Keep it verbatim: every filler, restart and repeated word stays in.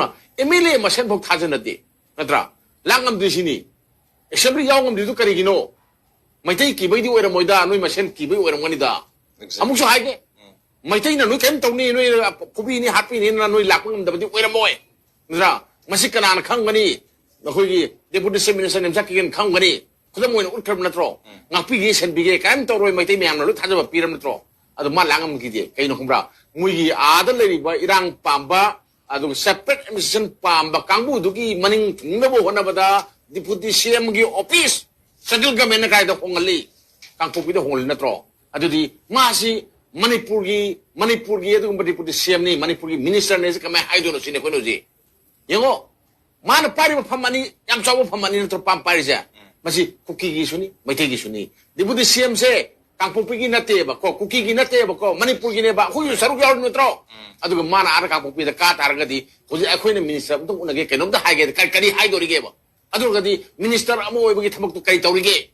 M L A ꯃꯁꯦꯟ ꯐꯥꯎ ꯊꯥꯖꯅꯗꯦ, ꯅꯠꯇ꯭ꯔꯥ? ꯂꯥꯛ ꯉꯝꯗ꯭ꯔꯤꯁꯤꯅꯤ꯫ ꯑꯦꯁꯦꯝꯕ꯭ꯂꯤ ꯌꯥꯎ ꯉꯝꯗ꯭ꯔꯤꯗꯨ ꯀꯔꯤꯒꯤꯅꯣ? ꯃꯩꯇꯩ ꯀꯤꯕꯩꯗꯤ ꯑꯣꯏꯔꯝꯃꯣꯏꯗ, ꯅꯣꯏ ꯃꯁꯦꯟ ꯀꯤꯕꯩ ꯑꯣꯏꯔꯝꯒꯅꯤꯗ꯫ ꯑꯃꯨꯛꯁꯨ ꯍꯥꯏꯒꯦ, ꯃꯩꯇꯩꯅ ꯅꯣꯏ ꯀꯔꯤꯝ ꯇꯧꯅꯤ, ꯅꯣꯏ ꯐꯨꯕꯤꯅꯤ ꯍꯥꯠꯄꯤꯅꯤꯅ ꯅꯣꯏ ꯂꯥꯛꯄ ꯉꯝꯗꯕꯗꯤ ꯑꯣꯏꯔꯝꯃꯣꯏ, ꯅꯠꯇ꯭ꯔꯥ? ꯃꯁꯤ ꯀꯅꯥꯅ ꯈꯪꯒꯅꯤ? ꯑꯩꯈꯣꯏꯒꯤ ꯗꯦꯄꯨꯇꯤ ꯆꯤꯐ ꯃꯤꯅꯤꯁꯇꯔ ꯅꯦꯝꯆꯥꯛ ꯀꯤꯒꯦꯟ ꯈꯪꯒꯅꯤ꯫ ꯈꯨꯗꯝ ꯑꯣꯏꯅ ꯎꯠꯈ꯭ꯔꯕ ꯅꯠꯇ꯭ꯔꯣ? ꯉꯥꯛꯄꯤꯒꯦ, ꯁꯦꯟꯕꯤꯒꯦ, ꯀꯔꯤꯝ ꯇꯧꯔꯣꯏ, ꯃꯩꯇꯩ ꯃꯌꯥꯝꯅ ꯂꯣꯏ ꯊꯥꯖꯕ ꯄꯤꯔꯕ ꯅꯠꯇ꯭ꯔꯣ? ꯑꯗꯨ ꯃꯥ ꯂꯥꯛ ꯉꯝꯈꯤꯗꯦ꯫ ꯀꯩꯅꯣ ꯈꯪꯕ꯭ꯔꯥ? ꯃꯣꯏꯒꯤ ꯑꯥꯗ ꯂꯩꯔꯤꯕ ꯏꯔꯥꯡ ꯄꯥꯝꯕ, ꯑꯗꯨꯒ separate administration ꯄꯥꯝꯕ ꯀꯥꯡꯕꯨꯗꯨꯒꯤ ꯃꯅꯤꯡ ꯊꯨꯡꯅꯕ ꯍꯣꯠꯅꯕꯗ ꯗꯤꯄꯨꯇꯤ ꯁꯤ ꯑꯦꯝꯒꯤ ꯑꯣꯐꯤꯁ ꯁꯦꯟꯇ꯭ꯔꯦꯜ ꯒꯚꯔꯟꯃꯦꯟꯅ ꯀꯥꯏꯗ ꯍꯣꯡꯍꯜꯂꯤ? ꯀꯥꯡꯄꯣꯛꯄꯤꯗ ꯍꯣꯡꯍꯜꯂꯤ ꯅꯠꯇ꯭ꯔꯣ? ꯑꯗꯨꯗꯤ ꯃꯥꯁꯤ ꯃꯅꯤꯄꯨꯔꯒꯤ, ꯃꯅꯤꯄꯨꯔꯒꯤ ꯑꯗꯨꯒꯨꯝꯕ ꯗꯤꯄꯨꯇꯤ ꯁꯤ ꯑꯦꯝꯅꯤ, ꯃꯅꯤꯄꯨꯔꯒꯤ ꯃꯤꯅꯤꯁꯇꯔꯅꯤ, ꯁꯤ ꯀꯃꯥꯏꯅ ꯍꯥꯏꯗꯣꯏꯅꯣ ꯁꯤꯅꯤ ꯑꯩꯈꯣꯏꯅ ꯍꯧꯖꯤꯛ꯫ ꯌꯦꯡꯉꯣ, ꯃꯥꯅ ꯄꯥꯏꯔꯤꯕ ꯐꯝ ꯑꯅꯤ, ꯌꯥꯝ ꯆꯥꯎꯕ ꯐꯝ ꯑꯅꯤ ꯅꯠꯇ꯭ꯔꯣ ꯄꯥꯝ ꯄꯥꯏꯔꯤꯁꯦ? ꯃꯁꯤ ꯀꯨꯀꯤꯒꯤꯁꯨꯅꯤ, ꯃꯩꯇꯩꯒꯤꯁꯨꯅꯤ꯫ ꯗꯤꯄꯨꯇꯤ ꯁꯤ ꯑꯦꯝꯁꯦ ꯀꯥꯡꯄꯣꯛꯄꯤꯒꯤ ꯅꯠꯇꯦꯕꯀꯣ, ꯀꯨꯀꯤꯒꯤ ꯅꯠꯇꯦꯕꯀꯣ, ꯃꯅꯤꯄꯨꯔꯒꯤꯅꯦꯕ, ꯑꯩꯈꯣꯏꯁꯨ ꯁꯔꯨꯛ ꯌꯥꯎꯔꯤ ꯅꯠꯇ꯭ꯔꯣ? ꯑꯗꯨꯒ ꯃꯥꯅ ꯑꯥꯗ ꯀꯥꯡꯄꯣꯛꯄꯤꯗ ꯀꯥ ꯇꯥꯔꯒꯗꯤ ꯍꯧꯖꯤꯛ ꯑꯩꯈꯣꯏꯅ ꯃꯤꯅꯤꯁꯇꯔ ꯑꯝꯇ ꯎꯅꯒꯦ, ꯀꯩꯅꯣꯝꯇ ꯍꯥꯏꯒꯦ, ꯀꯔꯤ, ꯀꯔꯤ ꯍꯥꯏꯗꯣꯔꯤꯒꯦꯕ? ꯑꯗꯨ ꯑꯣꯏꯔꯒꯗꯤ ꯃꯤꯅꯤꯁꯇꯔ ꯑꯃ ꯑꯣꯏꯕꯒꯤ ꯊꯕꯛꯇꯨ ꯀꯔꯤ ꯇꯧꯔꯤꯒꯦ?